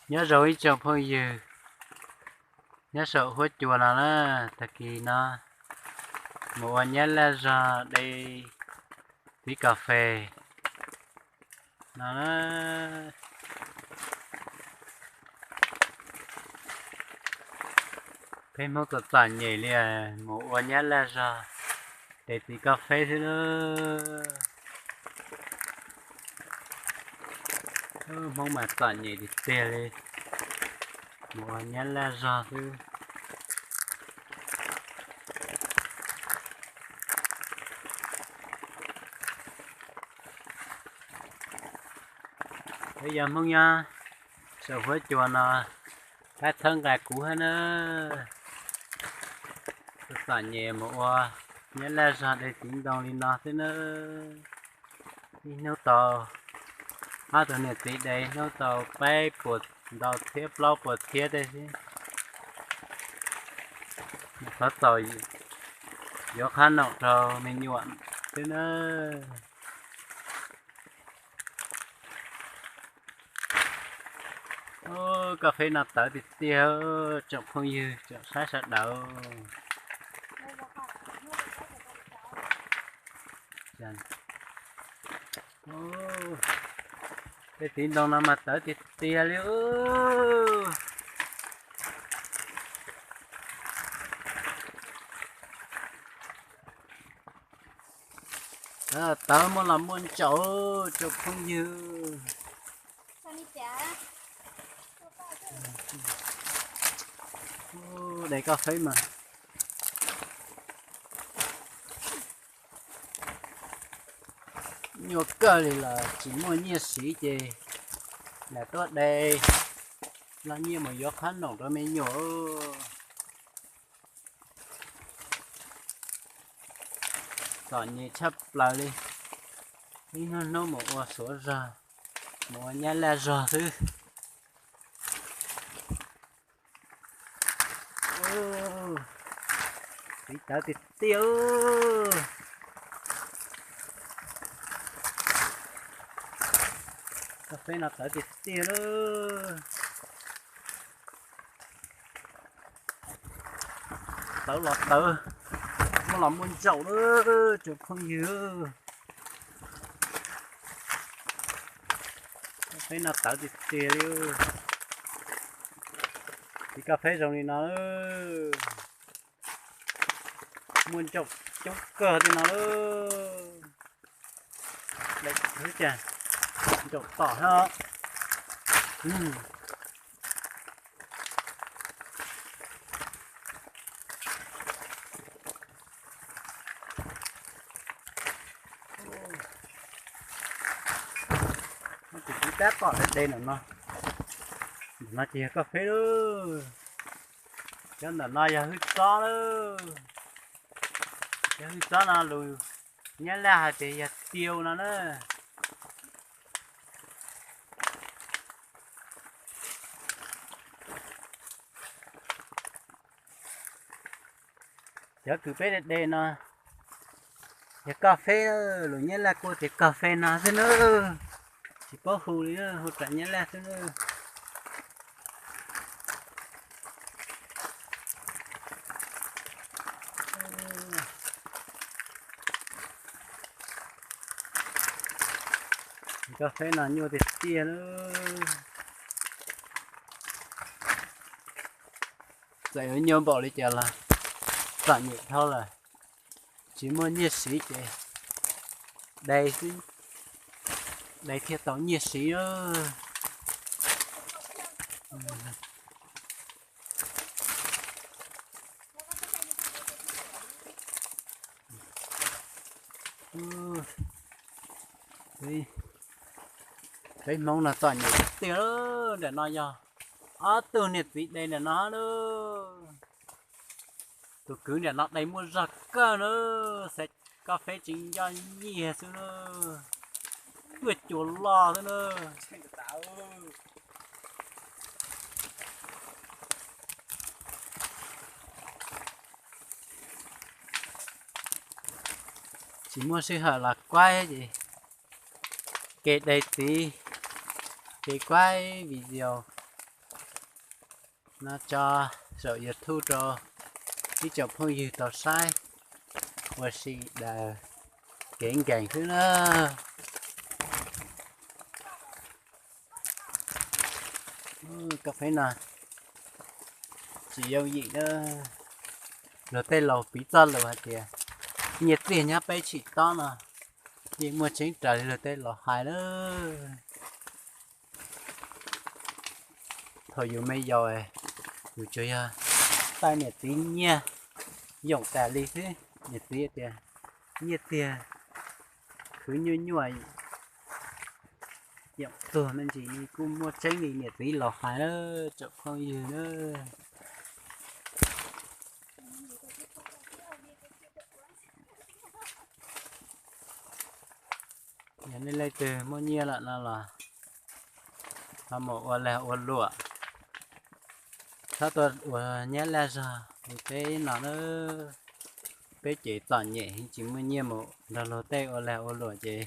Nyob zoo ib tsoom phooj ywg nyob saum huab cua no na, tag kis no mus ua nyab laj zog de txiv kas fes no na. Peb Hmoob txom txom nyem li, mus ua nyab laj zog de txiv kas fes xwb na. Hmoob mas txom nyem tiag tiag li, mus ua nyab laj zog xwb. Peb yog Hmoob nyob saum huab cua no, pab txhawb nqa kuv thiab na. Txom txom nyem mus ua nyab laj zog de txiv ntoo li no xwb na. Ib hnub tau ob tug niam txiv de, hnub tau peb puas ntau txhiab plaub puas txhiab tej xwb. Xov txaus yuav qhab noom rau me nyuam xwb na. Kas fes no tawv tiag tiag, tsoom phooj ywg tsoom saib sawv daws. Tej txiv ntoo no mas tawv tiag tiag li. Tawv muaj los muaj ntsaum, tsoom phooj ywg. De kas fes mas nyuaj kawg li los tsis muaj nyiaj siv ces lam tuaj de, los nyiaj mus yuav qhab noom rau me nyuam. Txom nyem tshaj plaws li, ib hnub hnub mus ua suav zog, mus ua nyab laj zog xwb. Txiv tawv tiag tiag. Kas fes no tawv tiag tiag lawm. Tawv los tawv, muaj los muaj ntsaum lawm tsoom phooj ywg. Kas fes no tawv tiag tiag li. Txiv kas fes zoo li no, muaj ntsaum coob kawg li no lawm. Ntsaum tom thiab. Tus txiv tab tom de de ntawm no. Ntawm no ces yog kas fes lawm. Cov ntawm no yog hwj txob lawm. Cov hwj txob no lus Nyab Laj hais tias yog tiau no na. Cov kws peb de de no yog kas fes, lus Nyab Laj kuj tias kas fes no xwb na, tsis paub hu li, hu raws Nyab Laj xwb na. Kas fes no nyuaj tiag tiag na. Txawm yuav nyuaj npaum li cas los txom nyem dhau lawm, tsis muaj nyiaj siv ces de xwb, de thiaj tau nyiaj siv. Peb Hmoob no txom nyem tiag, ntawm no yog ob tug niam txiv de ntawm no na. Tus kwv ntawm no de muaj zog kawg na, xav kas fes tsis nco nyiaj xwb na, tuaj cua loj xwb na. Tsis muaj sij hawm los kuaib ces ke de txiv, ke kuaib video. No tso saum YouTube rau ib tsoom phooj ywg tau saib ua si daws kev nkees xwb na. Koj peb no tsis yooj yim na. Luag tej laus piv txoj lus hais tias nyiaj txiag nyob peb tshim tob no, yeej muaj tseeb raws li luag tej laus hais na. Thaum yus me yaus, yus tsuas yog taij niam txiv nyiaj yoom tas li xwb. Niam txiv tias nyiaj txiag khwv nyuaj nyuaj yoom txuag me ntsis li, kuj muaj tseeb li niam txiv laus hais na, tsoom phooj ywg na. Yog nej leej twg muaj nyiaj lawm no los ho mus ua lag ua luam, txhob tuaj ua nyab laj zog li peb no na. Peb ces txom nyem heev tsis muaj nyiaj mus nrog luag tej ua lag ua luam ces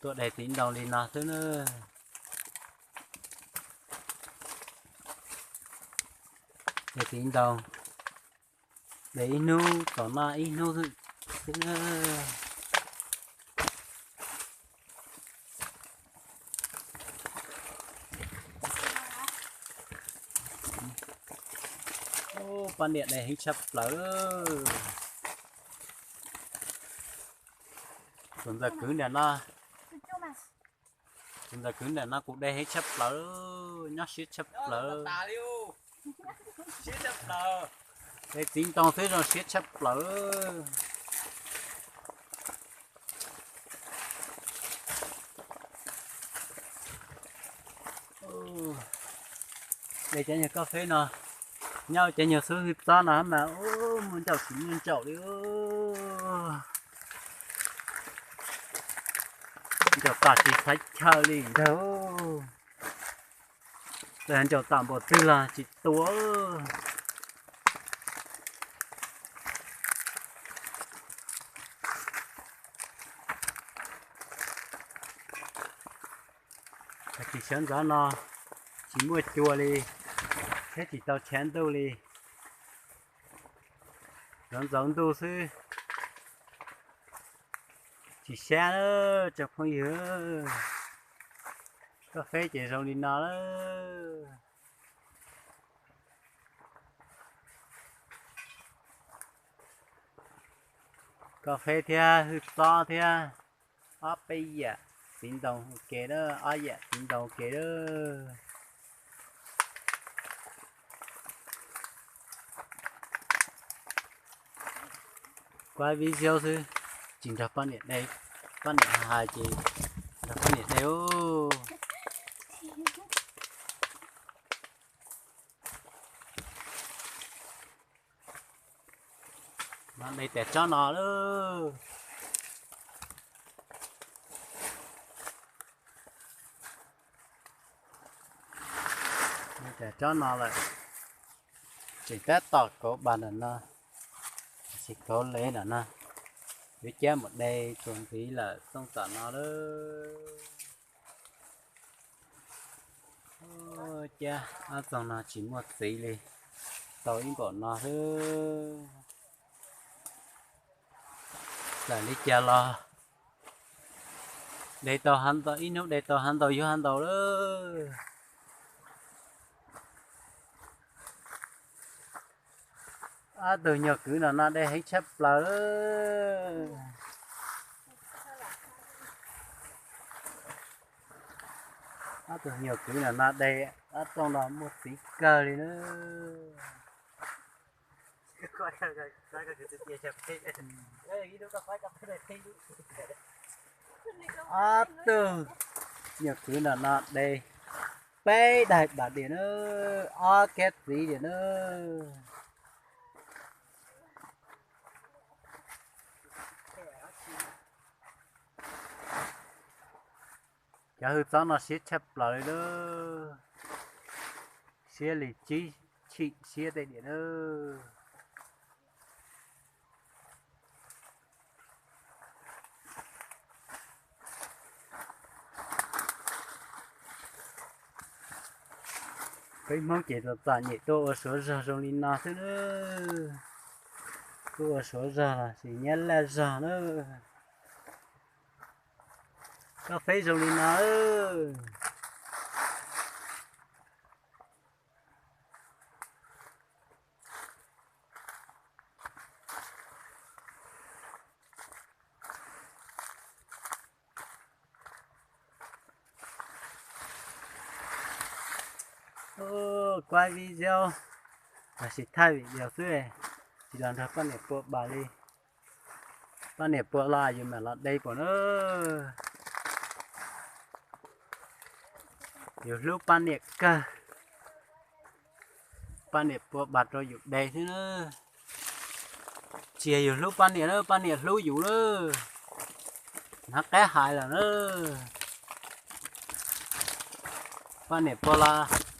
tuaj de txiv ntoo li no xwb na. De txiv ntoo, de ib hnub txog noj ib hnub xwb na. Poj niam de heev tshaj plaws. Tus ntxawm kwv nram no, tus ntxawm kwv nram no kuj de heev tshaj plaws, nyob siab tshaj plaws. De txiv ntoo xwb zoo siab tshaj plaws. De cov nyuag koj feb no, nyob cov nyuag xub hwb txob no mas ub, muaj ntsaum tsis muaj ntsaum li. Ntsaum tom tsis xaiv chaw li ntag. Ntsaum tom npaum twg los tsis tua. Tag kis sawv ntxov no tsis muaj cua li thiab tsis tau tshav ntuj li, ntxoov ntxoov ntuj xwb. Tsis sab, tsoom phooj ywg, koj feb ces zoo li no lawm. Koj feb thiab hwj txob thiab ob peb yam txiv ntoo ua ke lawm, ob yam txiv ntoo ua ke lawm. Kuab video xwb, tsis nrog poj niam de, poj niam hais ces nrog poj niam de. No de tas tsob no lawm. De tas tsob no lawm, tseem tab tom kauv npas nram no, tsis kauv le nram no, yuav cab mus de txuas ntxiv lawm tooj tom no lawm. Cab ob txoog no tsis muaj txiv li, tau ib npaum no xwb. Txawm li cas los de tau, ib hnub de tau hav ntau yuav hav ntau lawm. Ob tug nyuag kwv no no de heev tshaj plaws. Ob tug nyuag kwv no no de ob txoog no muaj txiv kawg li na. Ob tug nyuag kwv no no de peb daim npam diam na, ob kab txiv diam na. Cov hwj txob no siab tshaj plaws li lawm, siab li tsib tshim siab tej diam na. Peb Hmoob ces txom txom nyem tuaj ua suav zog zoo li no xwb na. Tuaj ua suav zog los sis nyab laj zog na. Koj feb zoo li no. Kuaj video los sis thaij video xwb, tsis los nrog poj niam pua bas li. Poj niam pua los yus mam los de pom na. Yus hlub poj niam kawg, poj niam pua bas rau yus de xwb na. Tsis yog yus hlub poj niam na, poj niam hlub yus na. Hnov qab hais lawm na. Poj niam pua los